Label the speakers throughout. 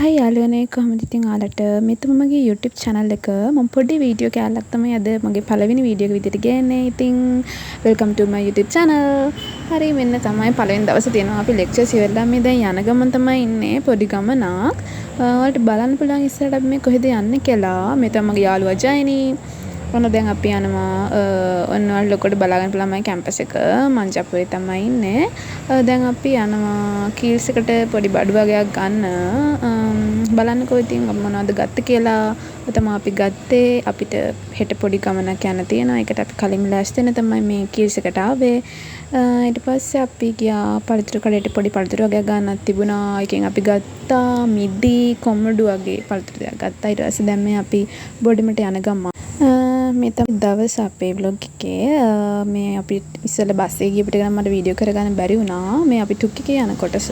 Speaker 1: හයි යාළුවනේ, කොහොමද ඉතින් ඔයාලට? මේ තමයි මගේ YouTube channel එක. මම පොඩි වීඩියෝ කෑල්ලක් තමයි අද මගේ පළවෙනි වීඩියෝ එක විදිහට ගේන්නේ. ඉතින් welcome to my YouTube channel. හරි, මෙන්න තමයි පළවෙනි දවසේ තියෙනවා. අපි ලෙක්චර්ස් ඉවරලා මේ දැන් යන ගමන් තමයි ඉන්නේ, පොඩි ගමනක්. ඔයාලට බලන්න පුළුවන් ඉස්සරහට අපි මේ කොහෙද යන්නේ කියලා. මේ තමයි මගේ යාළුවා ජයනී. ඔන්න දැන් අපි යනවා. ඔන්න ඔයාලට ලොකුවට බලාගන්න පුළුවන් මගේ කැම්පස් එක. මං ජපුවේ තමයි ඉන්නේ. දැන් අපි යනවා කීල්ස් එකට පොඩි බඩු වගයක් ගන්න. බලන්නකෝ ඉතින් අපි මොනවද ගත්තේ කියලා. ඔය තමයි අපි ගත්තේ. අපිට හෙට පොඩි ගමනක් යන්න තියෙනවා. ඒකට අපි කලින්ම ලෑස්ති වෙන්න තමයි මේ කීල්ස් එකට ආවේ. ඊට පස්සේ අපි ගියා පළතුරු කඩේට. පොඩි පළතුරු වගයක් ගන්නත් තිබුණා. ඒකෙන් අපි ගත්තා මිදි, කොමඩු වගේ පළතුරු ටිකක් ගත්තා. ඊට පස්සේ දැන් මේ අපි බොඩිමට යන ගමන්. මේ තමයි දවස අපේ ව්ලොග් එකේ. මේ අපි ඉස්සෙල්ලා බස් එකේ ගියපු ටික නම් මට වීඩියෝ කරගන්න බැරි වුණා. මේ අපි ටුක් එකේ යන කොටස.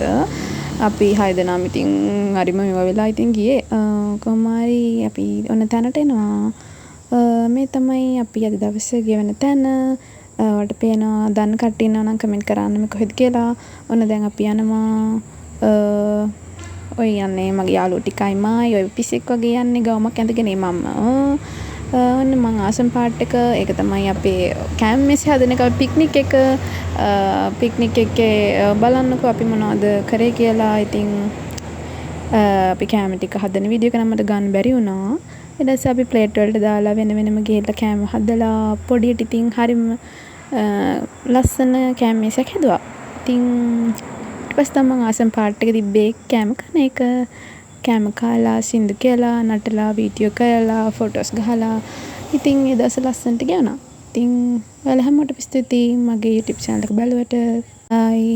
Speaker 1: අපි හය දෙනාම ඉතින් හරිම මේවා වෙලා ඉතින් ගියේ. කොහොම හරි අපි ඔන්න තැනට එනවා. මේ තමයි අපි අද දවස ගෙවන තැන. ඔයාලට පේනවා, දන්න කට්ටිය ඉන්නවා නම් කමෙන්ට් කරන්න මේ කොහෙද කියලා. ඔන්න දැන් අපි යනවා. ඔය යන්නේ මගේ යාළුවෝ ටිකයි මායි. ඔය පිස්සෙක් වගේ යන්නේ ගවුමක් ඇඳගෙන මම. ඔන්න මං ආසම පාට් එක. ඒක තමයි අපේ කෑම මේසේ හදන එක, පික්නික් එක. පික්නික් එකේ බලන්නකෝ අපි මොනවද කරේ කියලා. ඉතින් අපි කෑම ටික හදන වීඩියෝ එක නම් මට ගන්න බැරි වුණා. ඊට පස්සේ අපි ප්ලේට් වලට දාලා වෙන වෙනම ගිහිල්ලා කෑම හදලා පොඩියට ඉතින් හරිම ලස්සන කෑම මේසයක් හැදුවා. ඉතින් ඊට පස්සේ තමයි මං ආසම පාට් එක තිබ්බේ කෑම කන එක. කෑම කාලා, සින්දු කියලා, නටලා, වීඩියෝ කරලා, ෆොටෝස් ගහලා, ඉතින් ඒ දවස් ලස්සනට ගෙවුණා. ඉතින් ඔයාලා හැමෝටම ස්තුතියි මගේ YouTube channel එක බැලුවට. බයි.